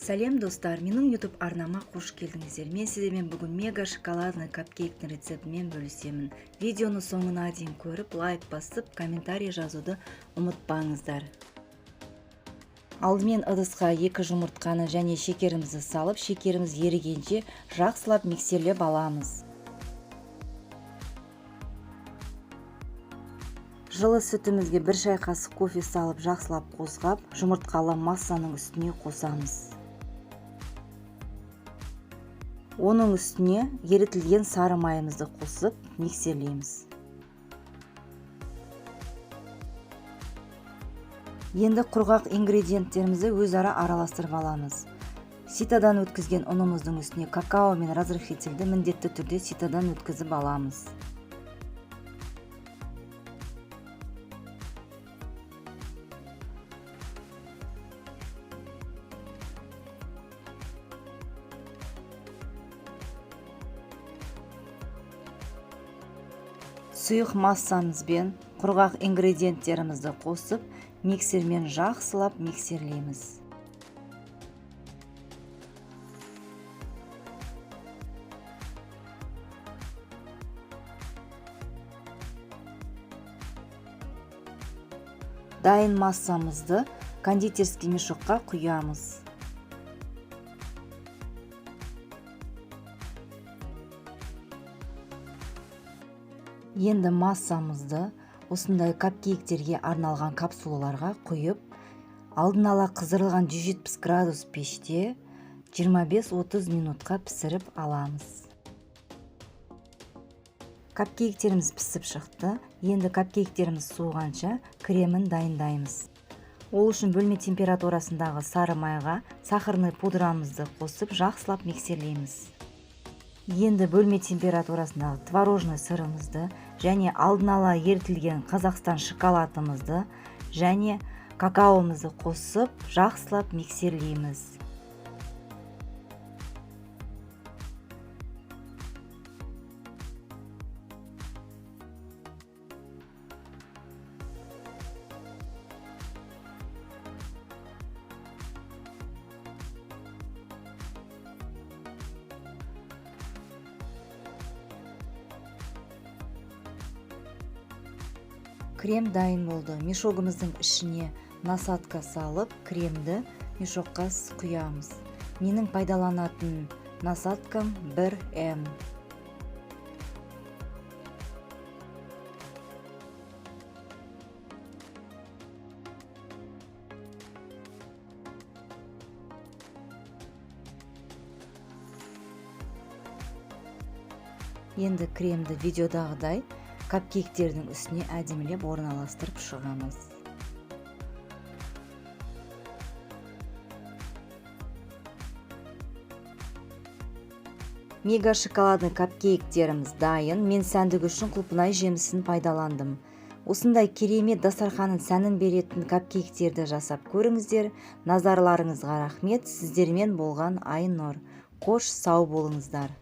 Сәлем, достар! Менің YouTube арнама қош келдіңіздер. Мен сіздермен бүгін мега шоколадный капкейктің рецептімен бөлісемін. Видеоны соңына дейін көріп, лайк басып, комментарий жазуды ұмытпаңыздар. Алдымен ыдысқа 2 жұмыртқаны және шекерімізді салып, шекеріміз ерігенше жақсылап миксерлеп аламыз. Жылы сүтімізге 1 шай қасық кофе салып, жақсылап қозғап, жұмыртқалы массаның үстіне қосамыз. Оның үстіне ерітілген сары майымызды қосып, миксерлейміз. Енді құрғақ ингредиенттерімізді өзара араластырып аламыз. Ситадан өткізген ұнымыздың үстіне какао мен разрыхлительді міндетті түрде ситадан өткізіп аламыз. Сұйық массамызбен құрғақ ингредиенттерімізді қосып, миксермен жақсылап миксерлейміз. Дайын массамызды кондитерский мешокқа құямыз. Енді массамызды осындай капкейктерге арналған капсулаларға құйып, алдын ала қыздырылған 170 градус пеште 25-30 минутқа пісіріп аламыз. Капкейктеріміз пісіп шықты. Енді капкейктеріміз суығанша кремін дайындаймыз. Ол үшін бөлме температурасындағы сары майға сахарный пудрамызды қосып, жақсылап миксерлейміз. Енді бөлме температурасындағы творожный сырымызды және алдын ала ерітілген Қазақстан шоколадымызды және какаомызды қосып, жақсылап миксерлейміз. Крем дайын болды. Мешогымыздың ішіне насадка салып, кремді мешокқа құямыз. Менің пайдаланатын насадкам 1М. Енді кремді видеодағыдай капкейктердің үстіне әдемілеп орналастырып шығамыз. Мега шоколадный капкейктеріміз дайын. Мен сәндік үшін құлпынай жемісін пайдаландым. Осындай керемет дастарханның сәнін беретін капкейктерді жасап көріңіздер. Назарларыңызға рахмет. Сіздермен болған Айнұр. Қош сау болыңыздар.